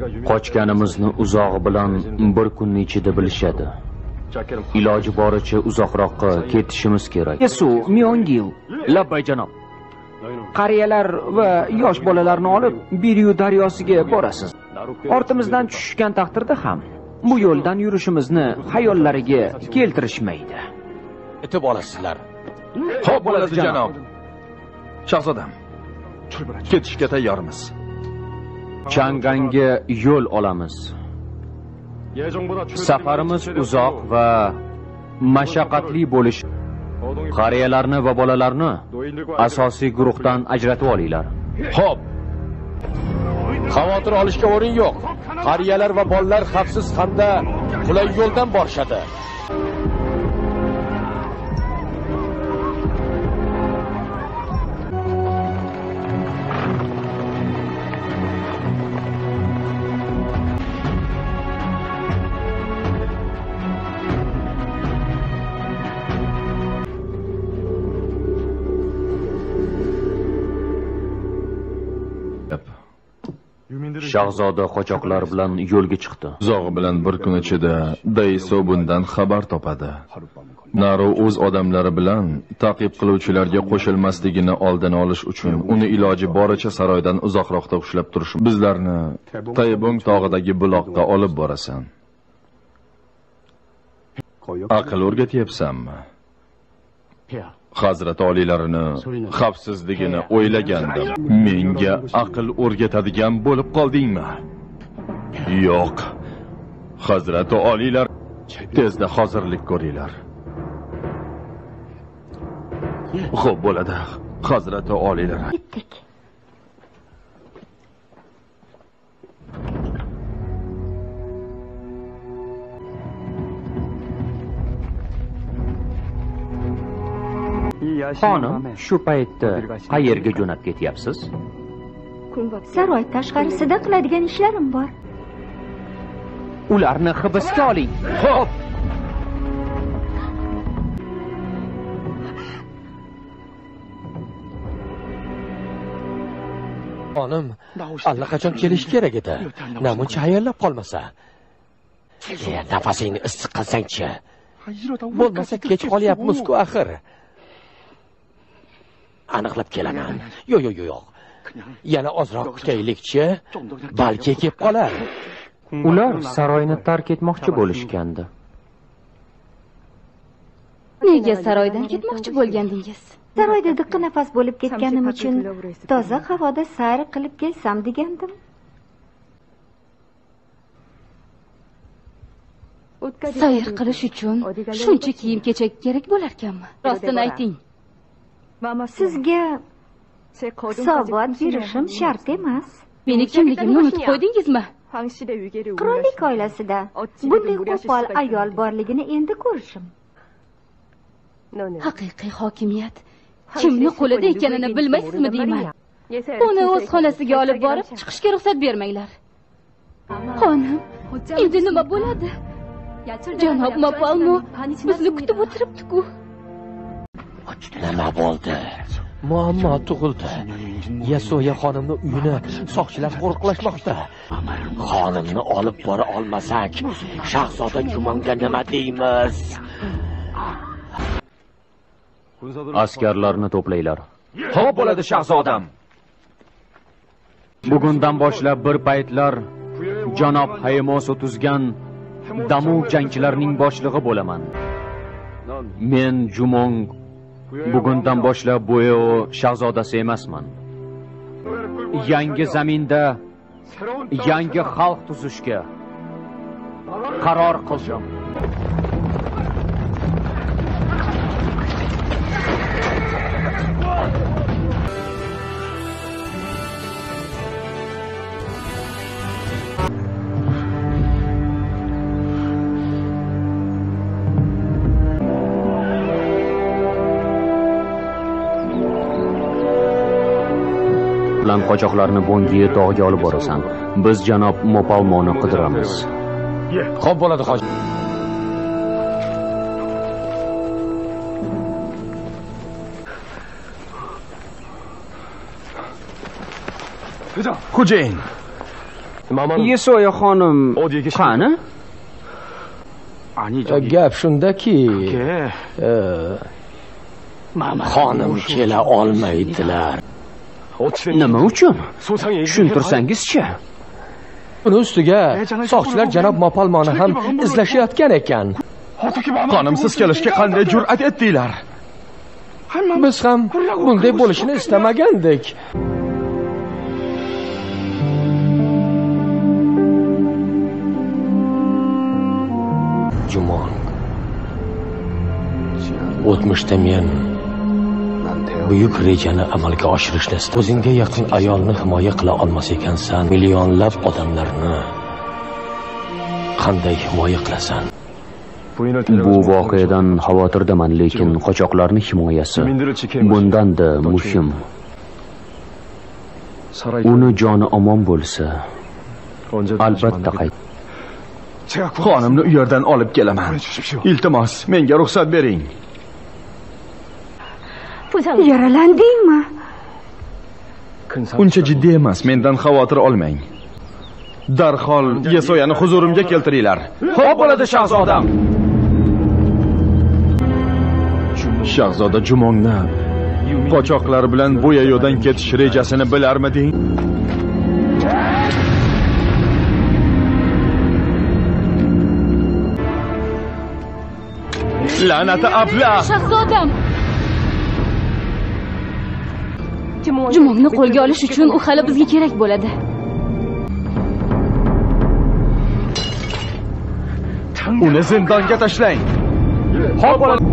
Qochganimizni uzog'i bilan bir kunning ichida bilishadi. Iloji boricha uzoqroqqa ketishimiz kerak. Yesu Myongil. Labbay janob. Qariyalar va yosh bolalarni olib Biryu daryosiga borasiz. Ortimizdan tushishgan taqdirda ham bu yo'ldan yurishimizni xayollariga keltirishmaydi. Etib olasizlar. Xo'p bo'ladi janob. Shahzodam, ketishga tayyormiz. Changanga yo'l olamiz. Safarimiz uzoq va mashaqqatli bo'lish. Qariyalarni va bolalarni asosiy guruhdan ajratib olinglar. Xo'p. Xavotir olishga o'rin yo'q. Qariyalar va bolalar xavfsiz hamda qulay yo'ldan borishadi. Shahzoda qochoqlar bilan yo'lga chiqdi. Uzog'i bilan bir kun ichida Daiso bundan xabar topadi. Naru o'z odamlari bilan ta'qib qiluvchilarga qo'shilmasligini oldini olish uchun uni iloji boricha saroydan uzoqroqda ushlab turish. Bizlarni Taybong tog'idagi buloqqa olib borasan. Aql o'rgatyapsanmi? Hazrat oliylarini xavfsizligini o'ylagandim. Menga aql o'rgatadigan bo'lib qoldingmi? Yo'q. Hazrat oliylar, tezda hozirlik ko'ringlar. Xo'p bo'ladi, Hazrat oliylar. Ketdik. Xonim, shu paytda qayerga jo'nab ketyapsiz? Saroy tashqarisida qiladigan ishlarim bor. Ularni hibsga oling. Xo'p. Xonim, allaqachon kelish kerak edi. Namuncha hayallab qolmasa. Nafasingni issiq qilsang-chi. Bo'lmasa kech qolyapmiz-ku axir. Aniqlab kelaman. Yo'q, yo'q, yo'q. Yana ozroq kutaylikchi, balki kelib qolar. Ular saroyni tark etmoqchi bo'lishgandi. Nega saroydan ketmoqchi bo'lgandingiz? Saroyda diqqi nafas bo'lib ketganim uchun toza havoda sayr qilib kelsam degandim. Sayr qilish uchun shuncha kiyim-kechak kerak bo'larkanmi? Rostini ayting. Sizga hisobot berishim shart emas. Meni kimligimni unutib qo'ydingizmi? Qirollik oilasida bunday qo'pol ayol borligini endi ko'rishim. Haqiqiy hokimiyat kimni qo'lida ekanini bilmaysizmi deyman. Uni o'z xonasiga olib borib chiqishga ruxsat bermanglar. Xonim, endi nima bo'ladi? Janob Mopalmo bizni kutib o'tiribdi-ku. Nima bo'ldi? Muammo tug'ildi. Yasoya xonimni uyini soqchilar qo'riqlashmoqda. Xonimni olib bora olmasak, shahzoda Jumonga nima deymiz? Askarlarni to'planglar. Xo'p bo'ladi shahzodam. Bugundan boshlab bir paytlar janob Hayamoso tuzgan Damu jangchilarining boshlig'i bo'laman. Men Jumong bugundan boshlab Bueo shahzodasi emasman. Yangi zaminda yangi xalq tuzishga qaror qildim. Bilan qochoqlarni Bongiye tog'iga olib borasan. Biz janob Mopalmoni qidiramiz. Xo'p bo'ladi, hoji. Xo'jayin. Yesoya xonim qani? Gap shundaki, xonim kela olmaydilar. Nima uchun? Tushuntirsangizchi. Uni ustiga soqchilar janob Mopalmoni ham izlashayotgan ekan. Xonimsiz kelishga qanday jur'at etdinglar? Biz ham bunday bo'lishini istamagandik. Jumong, o'tmishda men buyuk rejani amalga oshirishni istab, o'zingga yaqin ayolni himoya qila olmas ekansan, millionlab odamlarni qanday himoya qilasan? Bu voqeadan xavotirdaman, lekin qochoqlarning himoyasi bundan-da muhim. Uni joni omon bo'lsa, albatta qayt. Xonimni u yerdan olib kelaman. Iltimos, menga ruxsat bering. Yaralandingmi? Uncha jiddiy emas, mendan xavotir olmang. Darhol Yesoyani huzurimga keltiringlar. Xo'p bo'ladi, shahzodam. Shahzoda Jumongni qochoqlar bilan Bo'yayodan ketish rejasini bilarmiding? La'nati abla! Shahzodam! Jumongni qo'lga olish uchun u hali bizga kerak bo'ladi. Uni zindonga tashlang. Xo'p bo'ladi.